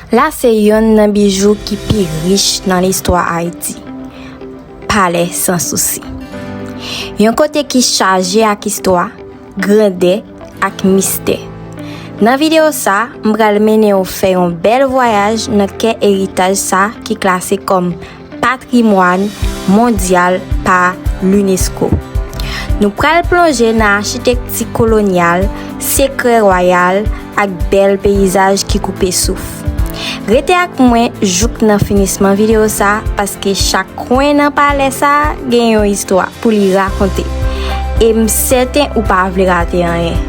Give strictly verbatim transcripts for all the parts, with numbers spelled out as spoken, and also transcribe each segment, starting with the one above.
La se yonn nan bijou ki pi rich nan listwa Ayiti, Palè Sansousi. Yon kote ki chaje ak istwa, grandè ak mistè. Nan videyo sa, m pral mennen w fè yon bèl vwayaj nan kè eritaj sa ki klase kòm patrimwàn mondyal pa l'UNESCO. Nou pral plonje nan achitekti kolonyal, sekrè wayal ak bèl peyizaj ki koupe souf. Rete ak mwen jouk nan finisman videyo sa, paske chak kwen nan palè sa gen yon istwa pou li rakonte. E m sèten ou pa vle rate anyen.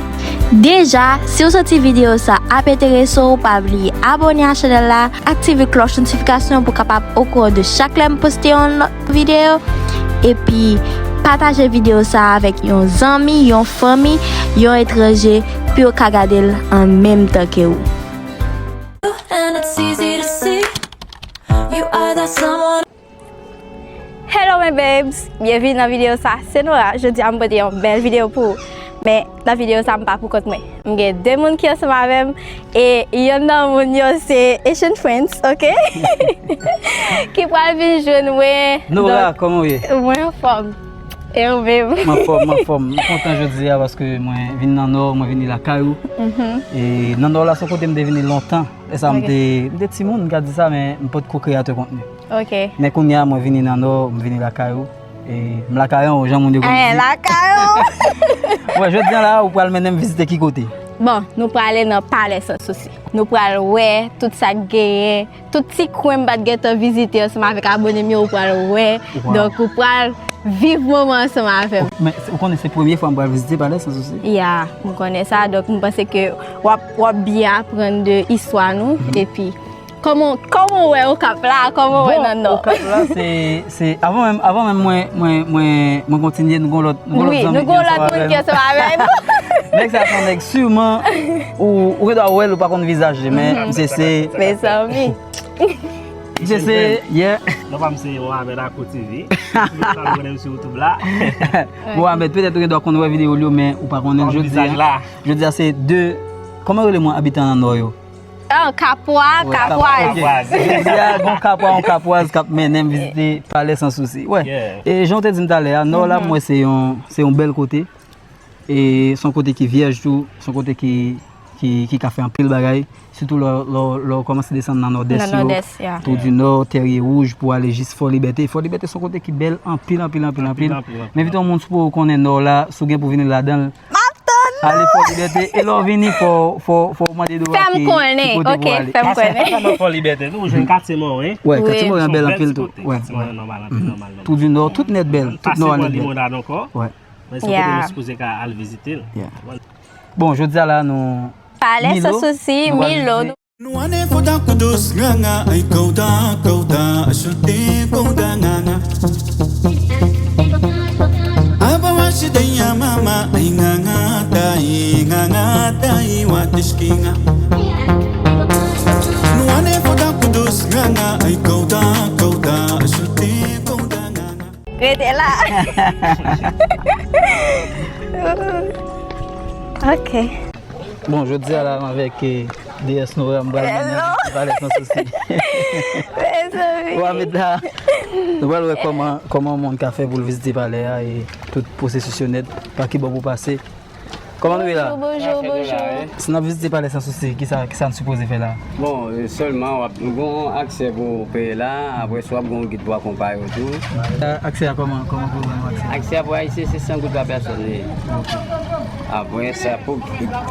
Deja, si w santi videyo sa ap enterese w, pa bliye abòne a chanèl la, aktive klòch notifikasyon pou w kapab okouran de chak lè m poste yon lòt videyo. Epi, pataje videyo sa avèk yon zanmi, yon fanmi, yon etranje, pou yo ka gade l an menm tan ke ou. And it's easy to see you are that someone. Hello my babes, byenvini nan videyo sa, se Nora. Jodi a m pote yon bèl videyo pou ou. Men nan videyo sa m pa pou kont mwen. M gen de moun ki ansanm avè m e yonn nan moun yo se Asian Friends, ok? Ki pral vin jwenn mwen. Nora, kòman w ye? Mwen anfòm. E ou menm? M anfòm, m anfòm. M kontan jodi a paske mwen vin nan Nò, mwen vini lakay ou. E nan Nò la se yon kote m te vini lontan. E sa m te, m te timoun, m ka di sa, men m potko kreyatè kontni. Ok. Men kounye a, mwen vini nan Nò, m vini lakay ou. E m lakay ou, jan moun yo konn di. Lakay ou. Wè, jodi a la, ou pral mennen m vizite ki kote? Bon, nou prale nan Palè Sansousi. Nou pral wè tout sa k genyen, tout ti kwen m pa t gentan vizite ansanm avèk abòne m yo, ou pral wè. Donk, ou pral viv moman ansanm avè m. Men, ou konnen se premye fwa m pral vizite Palè Sansousi? Ya, m konnen sa. Donk, m panse ke w ap, w ap byen aprann de istwa nou. Epi, kòman, kòman w wè Okap la? Kòman w wè nan Nò? Bon, Okap la, se, se, avan menm, avan menm mwen, mwen, mwen, mwen kontinye, nou gon lòt, nou gon lòt zanmi ki ansanm avè nou. Wi, nou gon lòt moun ki ansanm avè nou. Nèg sa se yon nèg siman, ou, ou gen dwa wè l, ou pa konn vizaj li, men misye se. Mezanmi. Misye se, yeah. Non pa m se Mohamed Akou T V. Ou konnen m sou YouTube la. Mohamed, petèt ou gen dwa konn wè videyo l yo, men ou pa konnen l jodi a. Jodi a se de, kòman yo rele moun abitan nan Nò yo? Oh, Kapwa, Kapwaz. Jodi a, gon Kapwa, yon Kapwaz k ap mennen m vizite Palè Sansousi. Wè. E jan w te di m talè a, Nò la, m wè se yon, se yon bèl kote. E se yon kote ki vyèj tou, se yon kote ki, ki, ki ka fè anpil bagay. Sitou lè, lè, lè w kòmanse desann nan Nòdès yo, Twou di Nò, Tèrye Wouj, pou ale jis Fò Libète. Fò Libète se yon kote ki bèl anpil, anpil, anpil, anpil. M envite yon moun, si w konnen Nò la, si w gen pou vini ladan l, ale Fò Libète, e lè w vini, fò, fò, fò w mande Dora ki, ki kote pou w ale. Fè m konnen. Fò Libète tou, ou jwenn katye Moren. Wè, katye Moren an bèl anpil tou. Wè, wè. Twou di Nò, tout nèt bèl, tout Nò a nèt bèl. Wè. Men se kote nou sipoze ka al vizite l. Bon, jodi a la, nou Palè Sansousi, Milo. Nuane foda kudus nganga ai kauda kauda ashute kauda nganga. Aba washi daya mama ai nganga tai nganga tai watishkinga. Nuane foda kudus nganga ai kauda kauda ashute kauda nganga. Rete la. Ok. Bon, jodi a la, m avèk, eh, D S Nora, m pral mennen l vizite Palè Sansousi. Mezanmi. Mohamed la, nou pral wè kòman, kòman yon moun ka fè pou l vizite palè a e tout pwosesis yo nèt, pa ki bò pou pase. Kòman nou ye la? Bonjou, bonjou, bonjou. Si n ap vizite Palè Sansousi, kisa, kisa n sipoze fè la? Bon, eh, sèlman w ap, nou gon aksè pou peye la, apre sa w ap gon gid pou akonpaye w tou. Eh, aksè a kòman, kòman pou jwenn aksè? Aksè a pou Ayisyen se san goud pa pèsòn li ye. Apre sa, pou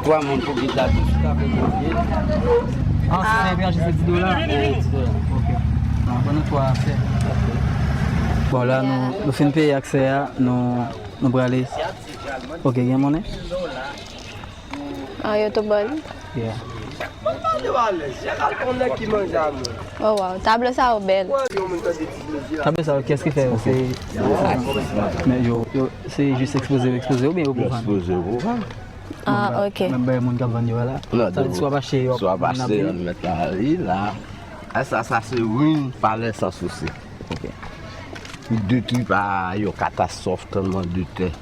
twa moun pou gid la tou, si w ta vle pou gid. Ah, se epi achte se di dola? Eh, di dola. Ok. Ah, ban nou twa aksè. Bon, la, nou, nou fin peye aksè a, nou, nou prale. Ok, gen monnen? Ah, yo tou ba li? Yeah. Oh, wow. Tablo sa yo bèl. Tablo sa yo, kiyès ki fè yo? Se, men yo, yo, se jis ekspoze yo ekspoze oubyen yo pou vann? Yo ekspoze yo pou vann. Ah, ok. Menm bagay moun k ap vann yo a la. Sa vle di si w ap achte yo, si w ap achte yo, mèt la, wi, la. A sa, sa se ruin Palè Sansousi. Ok. Li detwi pa yon katastwòf tranblemanntè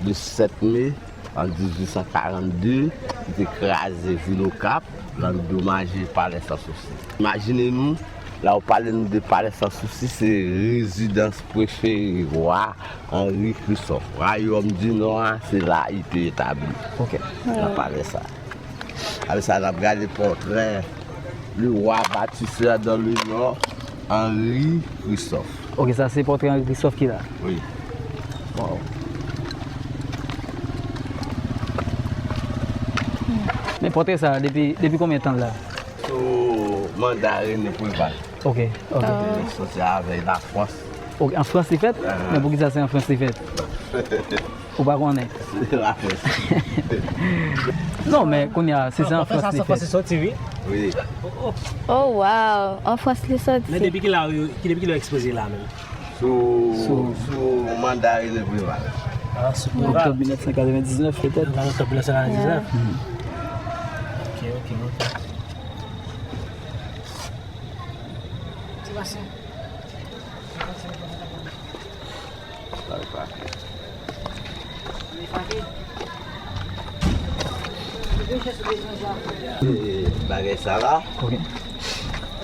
de sèt me, An dizuit san karannde, li te kraze vil Okap, l andomaje Palè Sansousi. Imajine nou, la ou pale nou de Palè Sansousi, se rezidans prefere wa Henri Christophe. Wayòm di Nò a, se la li te etabli, nan palè sa. Apre sa, n ap gade pòtrè le roi bâtisseur dans le Nord, Henri Christophe. Ok, sa se pòtrè Henri Christophe ki la. Wi. Wow. Men pòtrè sa, depi, depi konbyen tan l la? Sou manda René Préval. Ok, ok. Li te soti avèk Lafrans. Ok, an Frans li fèt? Men poukisa se an Frans li fèt? Ou pa konnen? Non, men kounye a, si se an Frans li fèt. Wi. Oh, wow. An Frans li soti. Men depi ki la, depi ki lè ekspoze la menm? Sou, sou manda René Préval. Ah, sou Préval. Oktòb mil nèf san katrevenndiznèf, petèt. Oktòb mil nèf san katrevenndiznèf. Ok, ok, ok. E bagay sa la,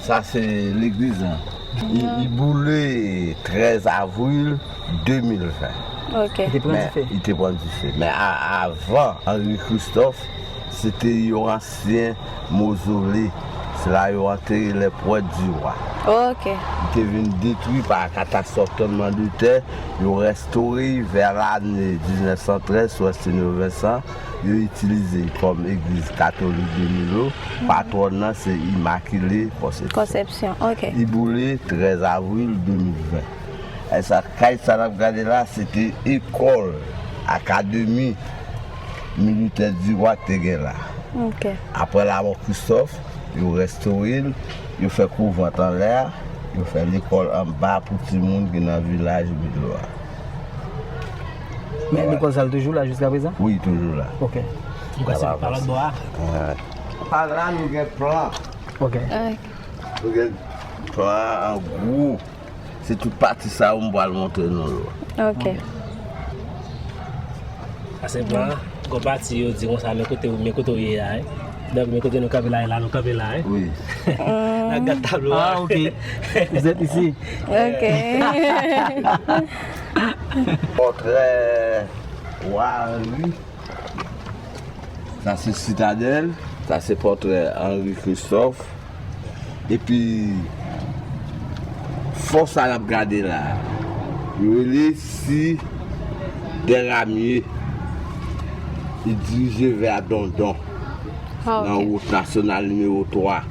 sa se legliz la. Li, li boule trèz avril de mil ven. Ok. Li te pran dife. Men a, avan Henri Christophe, se te yon ansyen mozole. Se la yo antere les prêtres du roi. Ok. Li te vin detwi pa katastwòf tranblemanntè. Yo restore l vè lane diznèf san trèz sou Estinio Vincent. Yo itilize l kòm egliz katolik de Milo. Patwòn nan se Imakile Konsepsyon. Konsepsyon, ok. Li boule trèz avril de mil ven. E sa, kay sa n ap gade la, se te ekòl, akademi militè di wa te gen la. Ok. Apre lamò Christophe, yo restore l, yo fè kouvant anlè a, yo fè lekòl anba pou timoun ki nan vilaj Milo a. Men lekòl sa l toujou la jiska prezan? Wi, toujou la. Ok. Nou ka se pa lòt bò a? Pa la, nou gen plan. Ok. Ok. Nou gen plan an gwo. Se tout pati sa yo m pral montre nou yo. Ok. Sa se plan, gon pati yo di konsa, men kote ou, men kote ou ye a, hein. Donk, men kote nou kanpe la, e la nou kanpe la, hein. Wi. N ap gad tablo a. Ah, ok. Vous êtes ici. Ok. Pòtrè wa Henri. Sa se Sitadèl, sa se pòtrè Henri Christophe. Epi, fò sa n ap gade la, yo rele Si Dèramier. Li dirije vè Dondon, nan wout nasyonal nimewo twa.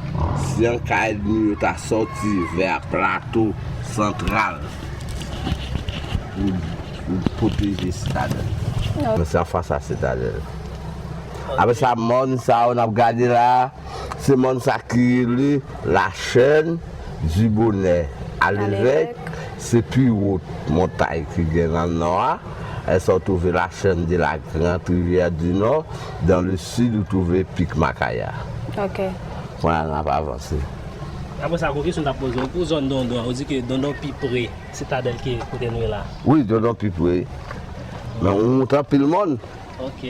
Si an ka ènmi yo ta sòti vè Plato Santral. Pou, pou pwoteje Sitadèl. Ok. Men se anfas a Sitadèl. Apre sa, mòn sa yo n ap gade la, se mòn sa ki rele Lachèn di Bonè a Levèk. Se pi wo montay ki gen nan nò a. E sa w twouve Lachèn de la Grande Rivière du Nord. Dans le sud, ou twouve Pik Makaya. Ok. Kounye a n ap avanse. Apre sa, gon kesyon m t ap poze w. Pou zòn Dondon an, ou di ke Dondon pi pre Sitadèl ke kote nou ye la? Wi, Dondon pi pre. Men ou monte anpil mòn. Ok.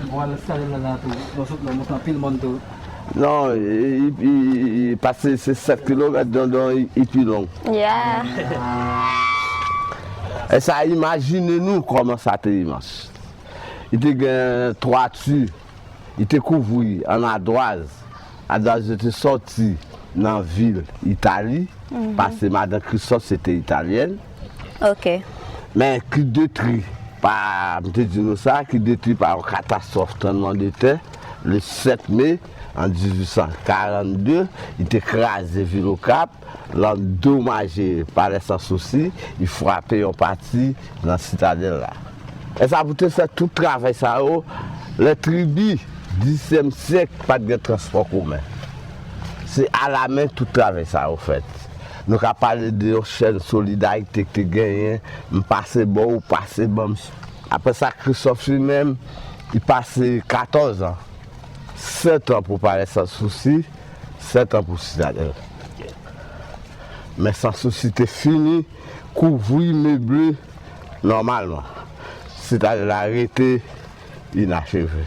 Bon, alè Sitadèl la tou, lè w sot la, w monte anpil mòn tou. Non, li, li, li, li, paske se sèt kilomèt Dondon, li, li pi long. Yeah. E sa, imajine nou kòman sa te imans. Li te gen twati, li te kouvri an adwaz. Adwaz yo te sòti nan vil Itali, paske madan Christophe se te italyèn. Ok. Men ki detwi pa, m te di nou sa, ki detwi pa yon katastwòf tranblemanntè, le sèt me an dizuit san karannde, li te kraze vil Okap, l andomaje Palè Sansousi, li frape yon pati nan Sitadèl la. E sa pou te fè tout travay sa yo, lè tribi dizyèm syèk pa t gen transpò komen. Se alamen tout travay sa yo fèt. Nou ka pale de yon chèn solidarite ki te genyen, m pase ba w, ou pase ban m. Apre sa, Christophe li menm, li pase katòz an. Sèt an pou Palè Sansousi, sèt an pou Sitadèl. Men Sansousi te fini kouvri, meble nòmalman. Sitadèl la rete Inacheve.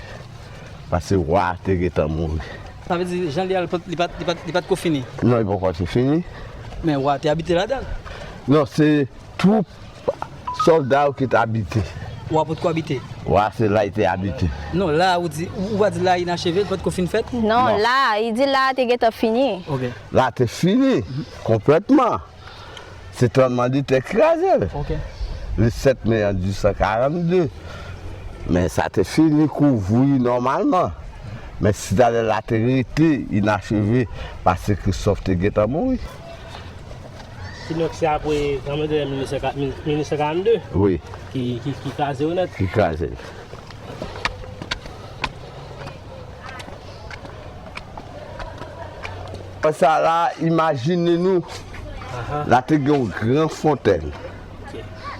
Paske wa a te gentan mouri. Sa vle di, jan li a, li pa t, li pa t, li pa t, li pa t ko fini? Non, li poko te fini. Men wa a te abite ladan l? Non, se twoup sòlda yo ki t abite. Wa a potko abite? Wa a se la li te abite. Non, la a ou di, ou, ou pa di la a inacheve, li pa t ko fin fèt? Non, non. La a, li di la a te gentan fini. Ok. La a te fini, konplètman. Se tranblemanntè ki kraze l. Ok. Le sèt me an dizuit san karannde. Men sa te fini kouvri nòmalman. Men sitadèl la te rete inacheve paske Christophe te gentan mouri. Kidonk se apre tranblemanntè mil nèf san ka-, mil, mil nèf san karannde, wi, ki, ki, ki kraze yo nèt. Ki kraze l. Sa la, imajine nou, la te gen yon gran fontèn,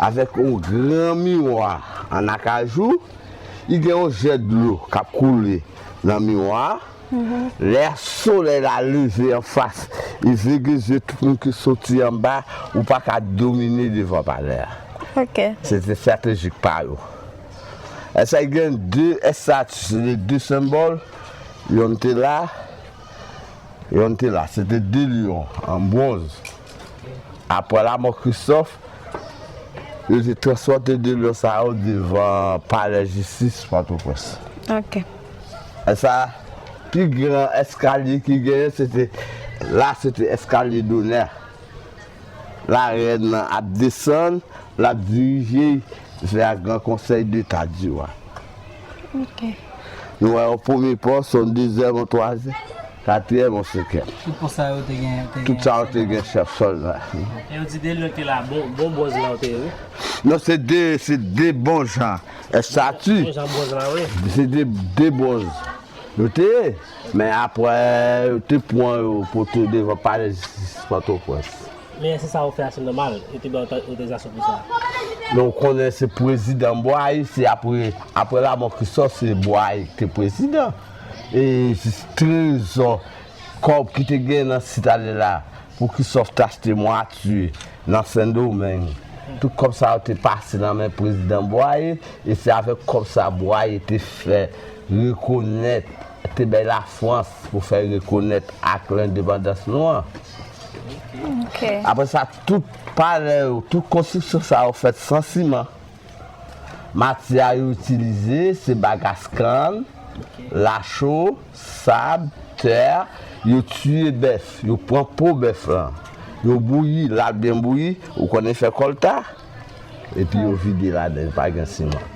avèk yon gran miwa an akajou, li gen yon jè dlo k ap koule nan miwa a. Lè solèy la leve anfas, li vegeze tout moun ki soti anba, ou pa ka domine devan palè a. Ok. Se te estratejik pa yo. Èsa gen de estati, se de, de senbòl, yonn te la, yonn te la, se te de lyon an bwonz. Apre lanmò Christophe, yo te transpòte de lyon sa yo devan palè jistis Pòtoprens. Ok. Èsa, pi gran eskalye ki genyen, se te, la, se te eskalye donè. Larèn nan ap desann, l ap dirije vè Gran Konsèy Deta di Wa. Ok. Nou wè yon premye pò, se yon dezyèm, yon twazyèm, katriyèm, yon senkyèm. Tout pò sa yo te gen, te gen. Tout sa yo te gen chèf sòlda. E yo di de lyon te la, bon, bon bwonz la yo te ye, wi. Non, se de, se de bon jan estati. Bon jan bwonz la, wi. Se de, de bwonz. Yo te ye, men apre, yo te pran yo, pote yo devan palè jistis Pòtoprens. Men èske sa yo fè a se nòmal? Yo te ba yo otorizasyon pou sa? Men w konnen se prezidan Bwaye, se apre, apre lanmò Christophe, se Bwaye ki te prezidan. E trezò, kòb ki te gen nan sitadèl la, pou Christophe t achte mwatye nan Sendomeng. Tout kòb sa yo te pase nan men prezidan Bwaye, e se avèk kòb sa Bwaye te fè rekonèt, te bay Lafrans pou fè rekonèt ak lendepandans nou an. Ok. Apre sa, tout palè yo, tout konstriksyon sa yo fèt san siman. Matyè a yo itilize, se bagas kann, lacho, sab, tè, yo tiye bèf, yo pran po bèf lan, yo bouyi, l al byen bouyi, ou konnen fè kòlta, epi yo vide ladan, yo pa gen siman.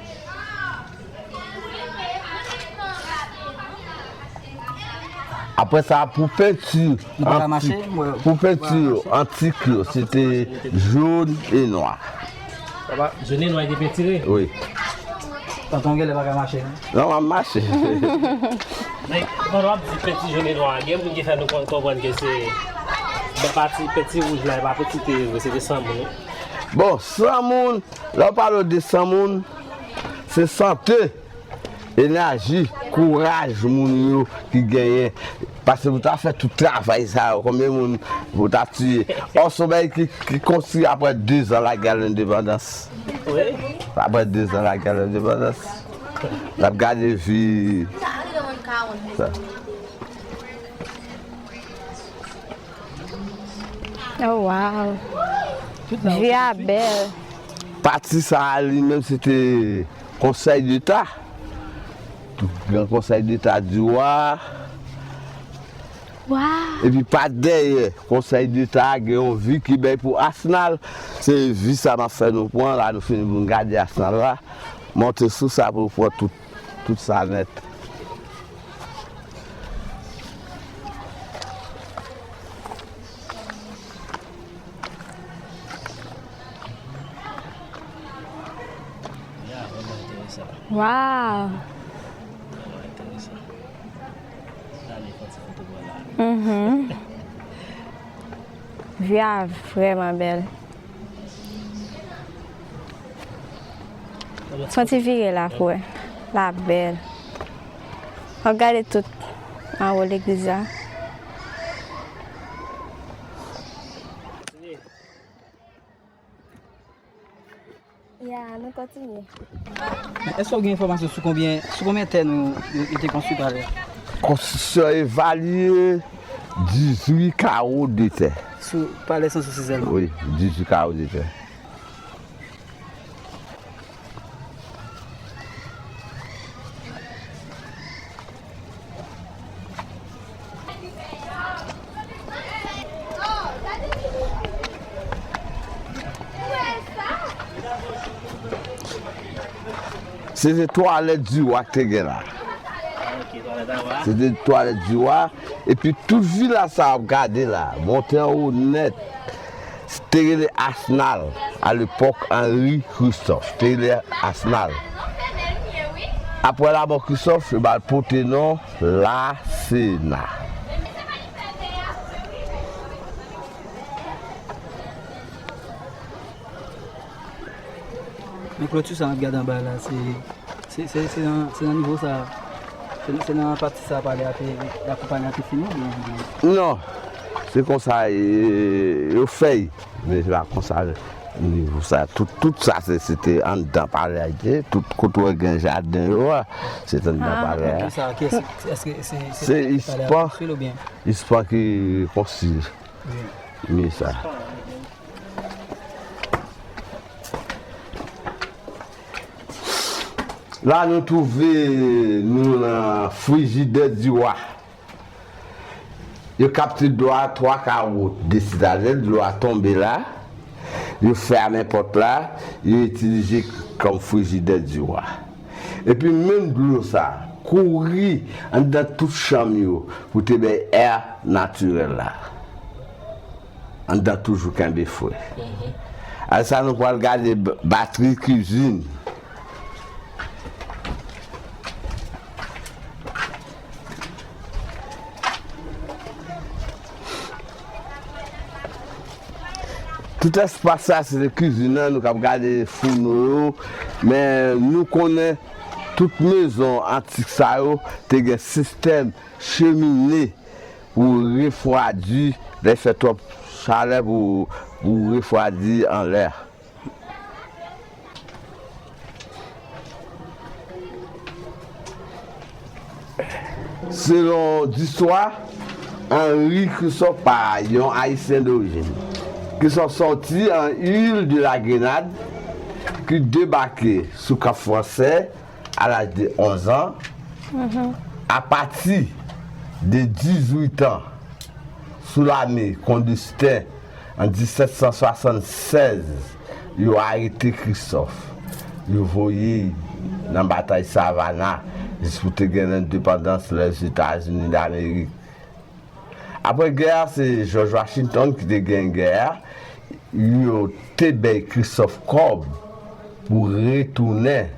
Apre sa, pou penti antik, pou penti yo, antik yo, se te jòn e nwa. Jòn e nwa ki pentire? Wi. Tonton genlè pa ka mache, non? Non, m ap mache. Men, pandan w ap di penti jòn e nwa, gen moun ki fè nou kon-, konprann ke se, bon, pati penti wouj la, e pa penti te ye vre, se te san moun, wi. Bon, san moun, lè w pale de san moun, se sante. Enaji, kouraj moun yo ki genyen. Paske pou ta fè tout travay sa yo, konbyen moun pou ta tiye? Ò, se yon bagay ki, ki konstwi apre dezan lagè lendepandans. Wi. Apre dezan lagè lendepandans. N ap gade vi. Sa. Oh, wow. Vi a bèl. Pati sa a li menm se te Konsèy Deta. Gran Konsèy Deta di wa. Wow. Epi pa dèyè Konsèy Deta a gen yon vi ki bay pou Asnal. Se vi sa m ap fè nou pran la, nou fini pou n gade Asnal la. Monte sou sa pou pran tout, tout sa nèt. Wow! Mhm. Vi a vrèman bèl. Fè yon ti vire la pou wè. La bèl. W ap gade tout anwo legliz la. Ya, nou kontinye. Èske w gen enfòmasyon sou konbyen, sou konbyen tè nou, yo, yo te konstwi palè a? Konstriksyon evalye dizuit kawo de tè. Sou palè Sansousi sèlman. Wi, dizuit kawo de tè. Se te twalèt di wa k te gen la. Se te twalèt di wa. Epi tout vilaj sa w ap gade la, monte anwo nèt, te rele Asnal, alepòk Henri Christophe, te rele Asnal. Apre lanmò Christophe, yo ba l pote non Lasena. Men kloti sa n ap gade anba la, se se se se nan se nan nivo sa se se nan pati sa palè a te lakou palè a te fini oubyen? Non, se konsa yo fè l, men se pa konsa nivo sa, tout tout sa se se te anndan palè a li te, tout kote w gen jaden yo a, se te anndan palè a. Ki sa ki èske se se se palè a konstwi l oubyen? Ispan ki konstwi. Men sa. La nou twouve nou nan frijidè di wa. Yo kapte dlo a twa kawo de sitadèl, dlo a tonbe la. Yo fèmen pòt la, yo itilize kòm frijidè di wa. Epi menm dlo sa kouri anndan tout chanm yo pou te bay è natirèl la. Anndan toujou kenbe fre. Apre sa nou pral gade batri kizin. Tout espas sa se kizin nan, nou kab gade founo yo, men nou konnen tout mezon antik sa yo te gen sistèm chemine pou refwadi, lè fè twòp chalè pou pou refwadi anlè. Selon distwa, Henri Christophe pa yon Ayisyen dorijin. Christophe sòti an Ile de la Grenade, ki debake sou Kap Fransè a laj de onz an. Apati de dizuit an, sou lame Kondestan an disèt san swasannsèz, yo arete Christophe. Yo voye l nan batay Savannah jis pou te gen lendepandans Lèzetazini Damerik. Apre gè a, se George Washington ki te gen gè a. Yo te bay Christophe kòb pou retounen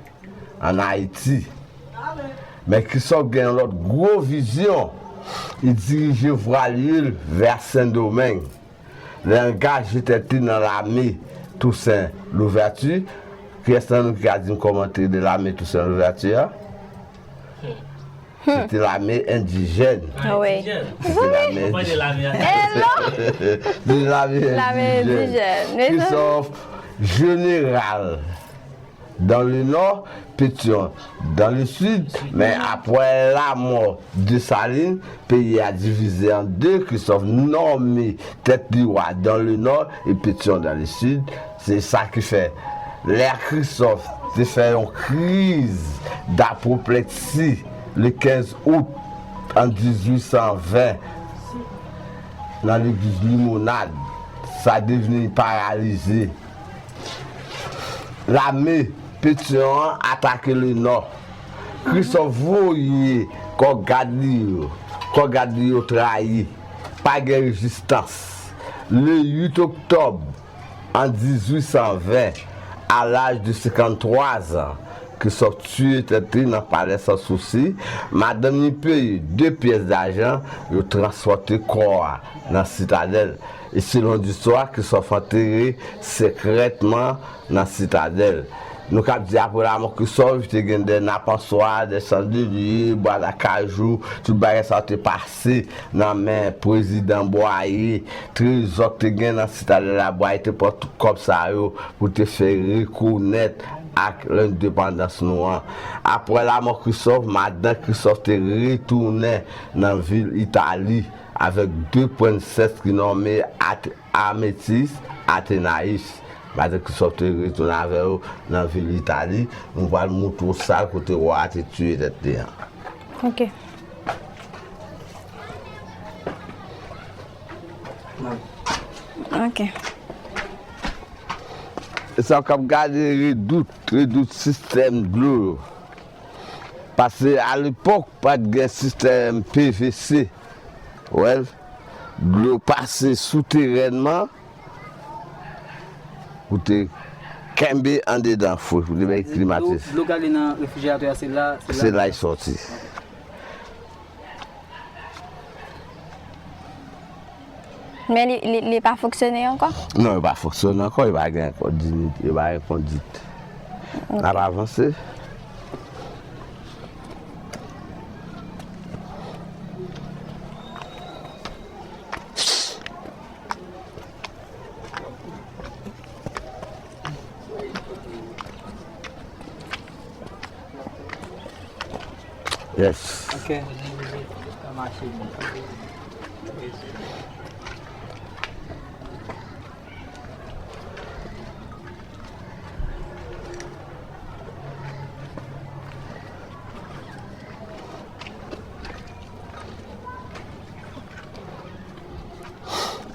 ann Ayiti. Men Christophe gen yon lòt gwo vizyon. Li dirije vwalye l vè Sendomeng. Li angaje tèt li nan lame Toussaint Louverture. Kiyès nan nou ki ka di m kòman te rele lame Toussaint Louverture a? Se te lame endijèn. Wi. Se te lame endijèn. Se te lame endijèn. Christophe, jeneral dans le nord, Pétion dans le sud, men apre lanmò Desalin, peyi a divize an de, Christophe nonmen tèt li wa dans le nord et Pétion dans le sud. Se sa ki fè lè Christophe te fè yon kriz dapopleksi le kenz out an dizuit san ven nan legliz Limonad, sa devni paralize. Lame Petion an atake le nò. Christophe voye kò gad li yo, kò gad li yo trayi. Pa gen rezistans. Le uit oktòb an dizuit san ven, a laj de senkanntwa zan, Christophe tiye tèt li nan palè Sansousi. Madanm li peye de pyès dajan, yo transpòte kò a nan Sitadèl. E selon listwa, Christophe antere sekrètman nan Sitadèl. Nou kab di apre lanmò Kristòf, te gen de napanswa, de sandelye, bwat a kajou, tout bagay sa yo te pase nan men prezidan Bwaye. Trezò k te gen nan Sitadèl la, Bwaye te pran tout kòb sa yo pou te fè rekonèt ak lendepandans nou an. Apre lanmò Kristòf, madan Kristòf te retounen nan vil Itali avèk de prensès ki nonmen At-, Ametis, Atenais. Madan Kristòf te retounen avè yo nan vil Itali. Nou pral montre w sal kote wa a te tiye tèt li an. Ok. Ok. E sa w k ap gade redout, redout sistèm dlo yo. Paske alepòk, pa t gen sistèm P V C. Wè, dlo pase souterènman pou te kenbe andedan fre, pou te bay klimatize. Dlo, dlo k ale nan refrijeratè a, se la, se la l sòti. Men li, li, li pa fonksyone ankò? Non, li pa fonksyone ankò, li pa gen ankò dinit, li pa gen kondit. N ap avanse. Yes. Ok.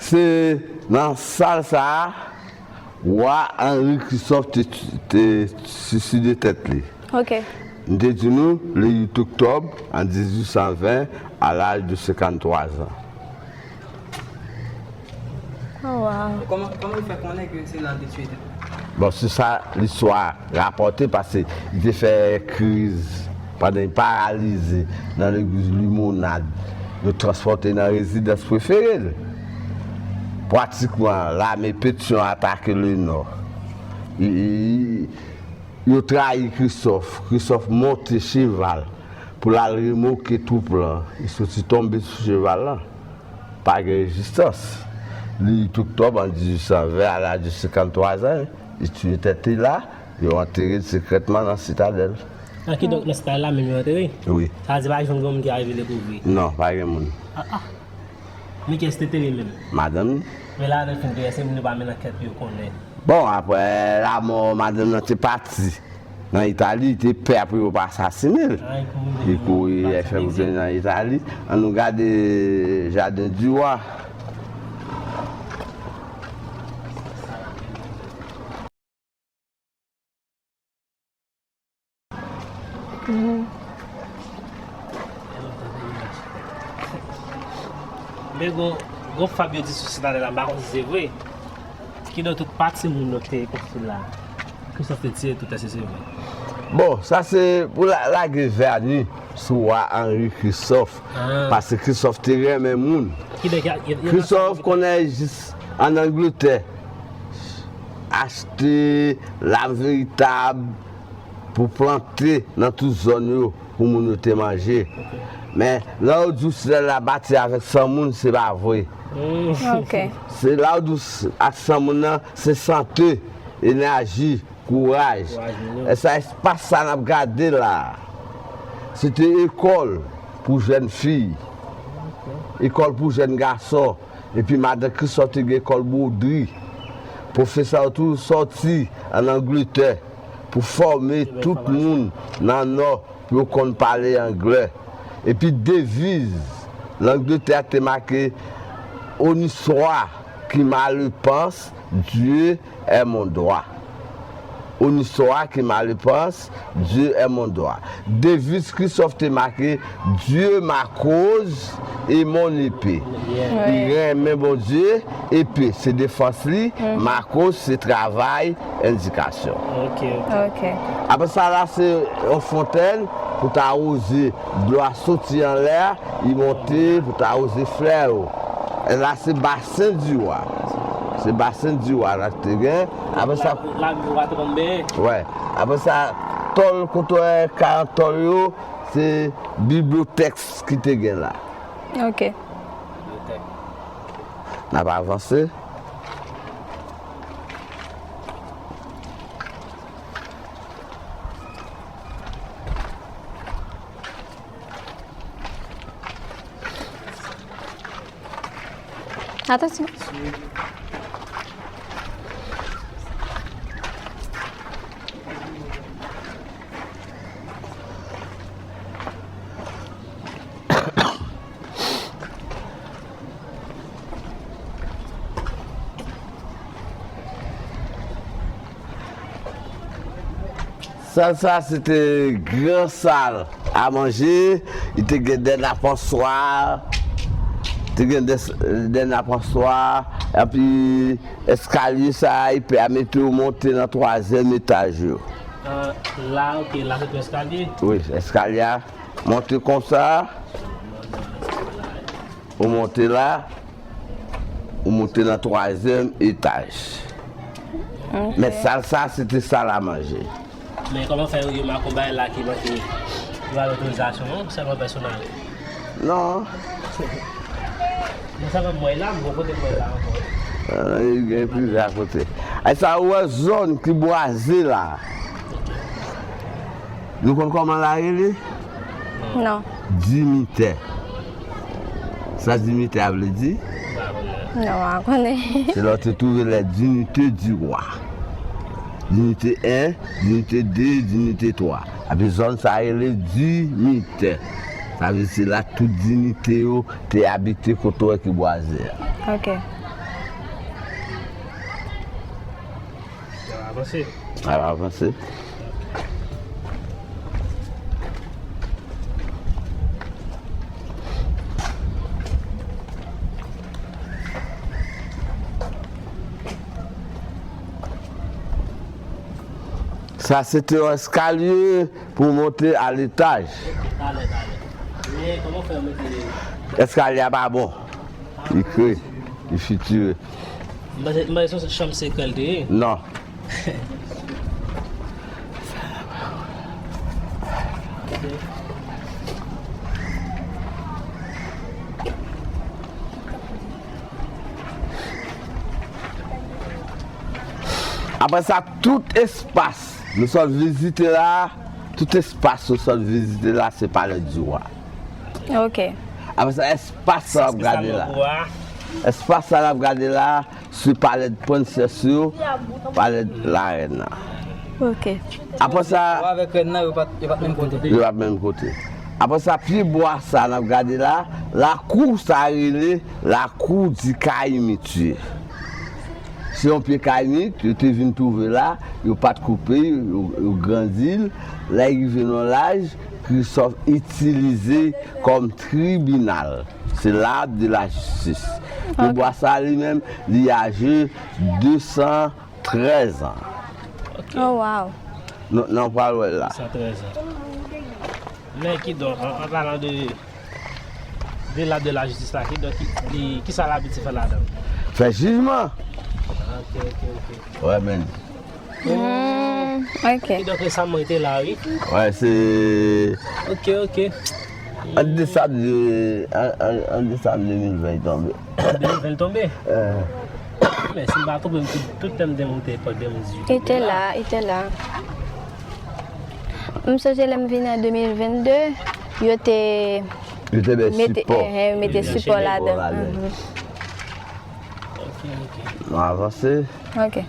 Se nan sal sa a, wa Henri Christophe te, te siside tèt li. Ok. M te di nou, le uit oktòb an dizuit san ven, à l'âge de cinquante-trois ans. Oh, wow. Kòman, kòman yo fè konnen ke se la yo te tiye tèt li? Bon, se sa listwa rapòte, paske li te fè kriz pandan li paralize nan legliz Limonad. Yo transpòte nan rezidans prefere l. Pratikman, lame Petyon atake Lenò. I, i, yo trayi Kristòf. Kristòf monte cheval pou l al remoke twoup lan. Li soti tonbe sou cheval lan. Pa gen rezistans. Le uit oktòb an dizuit san ven, à l'âge de cinquante-trois ans, li tiye tèt li la, yo antere l sekrètman nan Sitadèl. Ah, kidonk, nan Sitadèl la menm yo antere? Wi. Sa vle di pa janm gen moun ki arive dekouvri? Non, pa gen moun. Ah, ah. Men kiyès te tere menm? Madanm li. Men la, lè l fin tere, se moun yo pa mennen ankèt pou yo konnen. Bon, apre lanmò madanm nan te pati nan Itali, li te pè pou yo pa asasinen l. Ah, li kouri, li kouri, li fè pou l nan Itali. Ann nou gade Jardin du Roi. Mhm. Men gon, gon fab yo di sou Sitadèl la, m pa konn si se vre. Kidonk tout patrimwàn yo ki te konstwi la, Christophe te tiye tout, èske se vre? Bon, sa se pou la, lage vèni sou wa Henri Christophe. Ah. Paske Christophe te renmen moun. Kidonk, y a, y a, y a Christophe konnen jis ann Angletè. Achte lam veritab pou plante nan tout zòn yo pou moun yo te manje. Men, lè yo di w Sitadèl la bati avèk san moun, se pa vre. Mm. Ok. Se lè yo di w s-, ak san moun nan, se sante, enèji, kouraj. Kouraj, wi. E sa, espas sa n ap gade la, se te ekòl pou jèn fi, ekòl pou jèn gason. Epi madan Christophe te gen lekòl bwodri. Pwofesè yo tou sòti ann Angletè pou fòme tout moun nan Nò pou yo konn pale anglè. Epi deviz Langletè a te make: On histoire qui mal pense, Dieu est mon droit. On histoire qui mal pense, Dieu est mon droit. Deviz Christophe te make: Dieu ma cause et mon épée. Li renmen Bondye, epe se defans li, ma cause se travay, endikasyon. Ok, ok. Ok. Apre sa la, se yon fontèn pou ta woze dlo a soti anlè a, li monte pou ta woze flè yo. E la, se Bassin du Roi. Se basen Diwa la ki te gen. Apre sa, la, la, Diwa te konn benyen. Wè. Apre sa, tòl kote w wè karant tòl yo, se bibliyotèk ki te gen la. Ok. N ap avanse. Atansyon. Sal sa se te gran sal a manje, li te gen dènapanswa, te gen dè, dènapanswa, epi eskalye sa a, li pèmete w monte nan twazyèm etaj yo. Ah, la, ok, la se te eskalye? Wi, eskalye a monte konsa, ou monte la, ou monte nan twazyèm etaj. Ok. Men sal sa, se te sal a manje. Men kòman fè yo, yo make yon bagay la ki manke, yo ba yo otorizasyon, non? Sèlman pèsonèl. Non. Mwen sa pa mwen la, mwen kote mwen la ankò. Ah, li gen plizyè kote. Ay sa, ou wè zòn ki bwaze la. Nou konn kòman la rele? Non. Dimitè. Sa dimitè a vle di? Non, m pa konnen. Se la w te twouve les dignités du roi. Dignité en, dignité de, dignité twa. Epi zòn sa rele dimitè. Sa vle di se la tout dignité yo te abite kote w wè ki bwaze a. Ok. Avanse. Al avanse. Sa se te yon eskalye pou monte a letaj. Talè, talè. Men kòman fè yo mete eskalye a pa bon. Li kre, li fitire. M panse, m panse se yon chanm sekrè l te ye. Non. Apre sa, tout espas nou sot vizite la, tout espas nou sot vizite la, se Palè di Wa. Ok. Apre sa, espas sa n ap gade la. Espas sa n ap gade la, se palè de prensès yo, palè de larèn nan. Ok. Apre sa, wa avèk rèn nan, yo pa t, yo pa t menm kote. Yo pa t menm kote. Apre sa, pye bwa sa n ap gade la, lakou sa rele lakou di kayimit. Se yon pye kayimit, yo te vin twouve la, yo pa t koupe, yo, yo grandi l. Lè l rive nan laj, Kristòf itilize kòm tribinal. Se l'arbre de la justice. Pye bwa sa li menm, li aje de san trèz an. Ok. Oh, wow. Nou, nou pral wè l la. De san trèz an. Men kidonk, an, an palan de, de l'arbre de la justice la, kidonk, ki, li, kisa l abitye fè ladan l? Fè jijman. Ok, ok, ok. Wè, men. Hmm, ok. Kidonk, resaman, li te la, wi. Wè, se... Ok, ok. An desanm de, an, an, an desanm de mil ven, li tonbe. An de mil ven, li tonbe? Eh. Men, si m pa twonpe m, tout, tout tan m te monte epòk de mil dizuit. Li te la, li te la. M sonje lè m vini an de mil vennde, yo te... Yo te bay sipò. Enhen, yo mete sipò ladan. Mhm. Ok, ok. Nou avanse. Ok.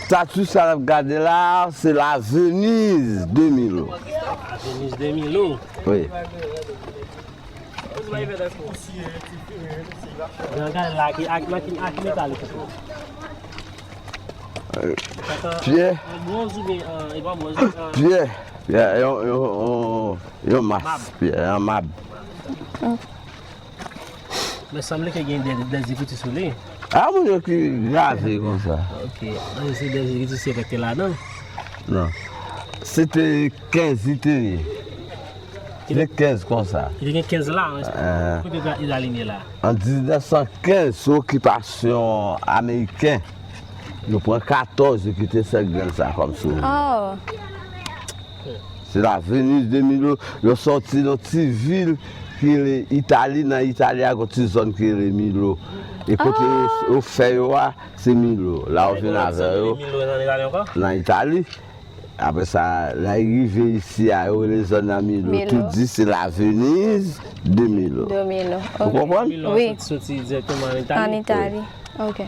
Estati sa n ap gade la, se la Venise de Milo. La Venise de Milo. Wi. Jan gade la, ki, ak, ak, ak ki metal li fèt la? Pyè. An bwonz oubyen an, e pa bwonz, an... Pyè. Pyè, yon, yon, yon, yon mas. Mab. Pyè, yon mab. Men sanble ke gen de, de, de zekritu sou li. A, moun yo ki grave konsa. Ok. An, se de zekritu se rete ladan. Non. Se te kenz li te ye. Te gen kenz konsa. Li te gen kenz la, an, kote Ita-, Italyen ye la? An diznèf san kenz, sou okipasyon ameriken, yo pran katòz, yo kite sèt grenn sa kòm souvni. Oh. Se la Venise de Milo, yo sòti nan ti vil ki rele Itali, nan Itali a, gon ti zòn ki rele Milo. E kote yo, oh, yo fè yo a, se Milo. La yo vin avè yo. Milo nan Itali ankò? Nan Itali. Apre sa, lè y rive isi a, yo rele zòn nan Milo. Milo. Tout di se la Venise de Milo. De Milo, ok. Ou konprann? Milo a soti, soti dirèkteman an Itali? An Itali, ok.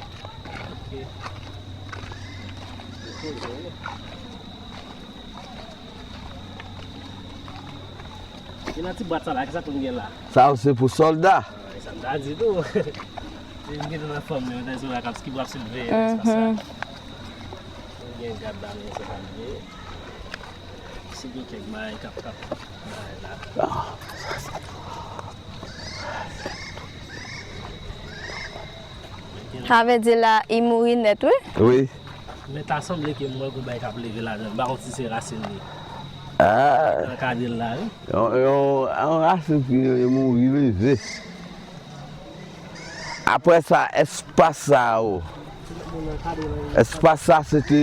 E nan ti bwat sa la, kisa pou n gen la? Sa yo se pou sòlda. Ah, e sa m ta di tou. Se m gentan nan fòm, men mwen ta di w la k ap, ki pou ap silveye espas la. Mhm. Gen gad la, men se pa l ye. Si gen kèk bagay k ap, k ap bagay la. Ah. Sa vle di la, li mouri nèt, wi. Wi. Men ta sanble ke m wè gon bagay k ap leve ladan l. M pa konn si se rasin li. Ah. Nan kade l la, wi. Yon, yon, yon rasin ki mouri leve. Apre sa, espas sa yo. Espas sa, se te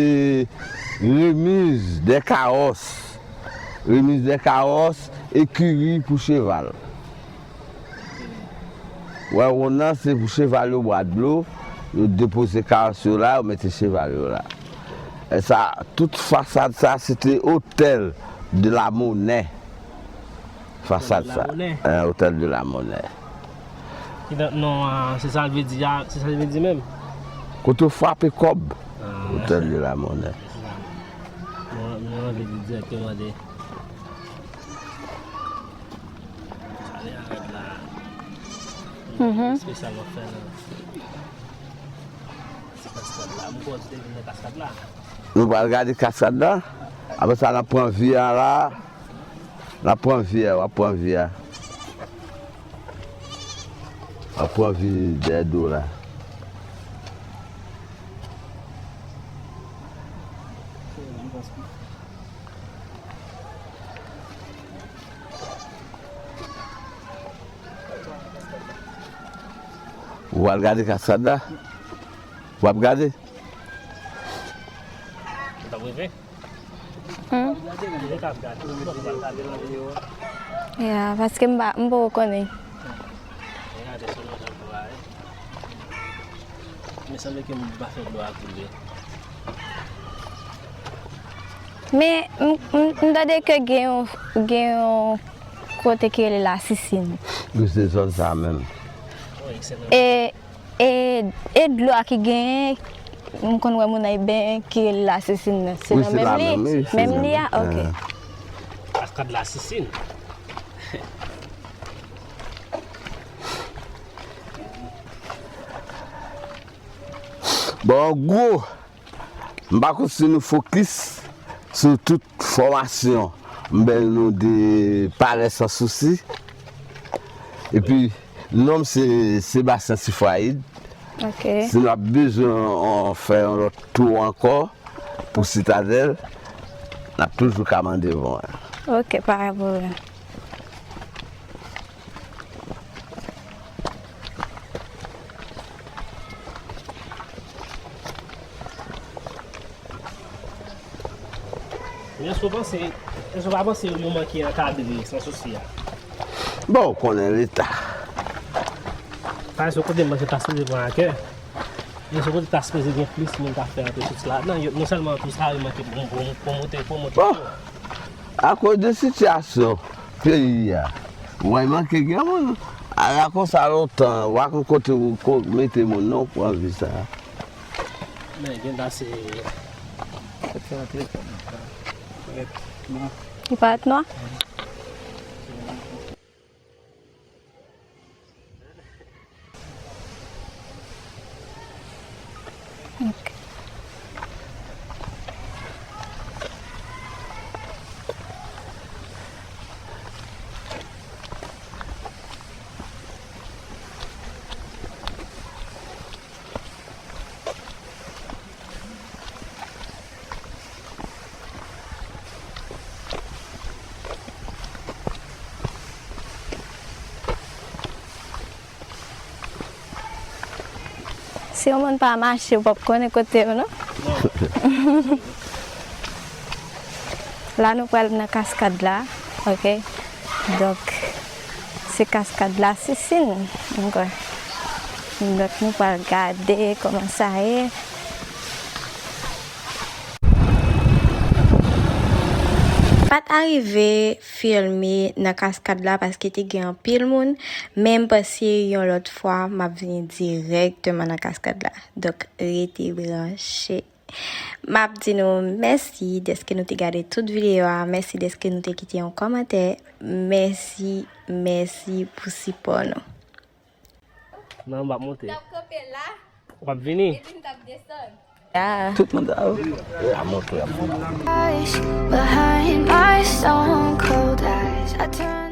remiz de kawòs. Remiz de kawòs, ekiri pou cheval. Wè, wonn nan, se pou cheval yo bwè dlo, yo depoze kawòs yo la, yo mete cheval yo la. E sa, tout fasad sa, se te Hôtel de la Monnaie. Fasad sa. Hôtel de la Monnaie. Hôtel de la Monnaie. Ki nan, non, ah, se sa l vle di, ah, se sa l vle di menm. Kote w frape kòb. Ah. Hôtel de la Monnaie. Se sa. Mwen, mwen anvi di dirèkteman de Sa li a rèd la. Mhm. Espesyal w ap fè la. Ti kaskad la. M kwè w te vin nan kaskad la. Nou pral gade kaskad la. Apre sa, n ap pran vi a la. N ap pran vi a, w ap pran vi a. W ap pran vi dèyè do la. Ou al gade kaskad la? W ap gade? Ou t ap rive? Hmm? Ou t ap gade? Ou t ap gade nan videyo a? Ya, paske m pa, m poko konnen. Gade sèlman jan pou ale. Men sanble ke m pa fè dlo a koule. Men, m, m, m tande ke gen yon, gen yon kote ki rele Lasisin. Wi, se zòn sa menm. Wi, se menm. E, e, e dlo a ki genyen, m konn wè moun nan benyen ki rele Lasisin nan. Se nan menm li? Wi, se la menm, wi, se menm li a? Ok. Ah. Kaskad Lasisin. Bon, an gwo, m pa konn si nou fokis sou tout fòmasyon m bay nou de Palè Sans Souci. Epi, non m se Sébastien Sifraid. Ok. Si n ap bezwen, on, fè yon lòt tou ankò pou Sitadèl, n ap toujou ka mande mwen. Ok, pa gen pwoblèm. Men èske w panse, èske w pa panse yo manke ankadre Sans Souci a? Bon, ou konnen Leta. Pa egzanp, kote m panse ta sipoze pran a kè, men se kote ta sipoze gen plis moun k ap fè antre soti ladan. Yo, non sèlman tou sa, yo manke pwom-, pwom-, pwomote, pwomote. Bon, akoz de sitiyasyon peyi a, w wè manke gen moun. Ala konsa lontan, w pa konn kote w ko-, mete moun non pou anvi sa. Men gen ta se. Li parèt nwa? Ok. Si yon moun pa mache, ou p ap konnen kote yo, non? La, nou pral nan kaskad la, ok? Donk, se kaskad la Sisin, m kwè. Donk, nou pral gade kòman sa ye. Pa t arive filme nan kaskad la paske te gen anpil moun, men m panse yon lòt fwa m ap vini dirèkteman nan kaskad la. Donk, rete branche. M ap di nou mèsi dèske nou te gade tout videyo a, mèsi dèske nou te kite yon kòmantè, mèsi, mèsi pou sipò nou. Non, m ap monte. T ap kanpe la, w ap vini? Epi m t ap desann. Ah. Tout moun sa yo. L ap monte, l ap monte. Eyes behind my stone cold eyes. I turn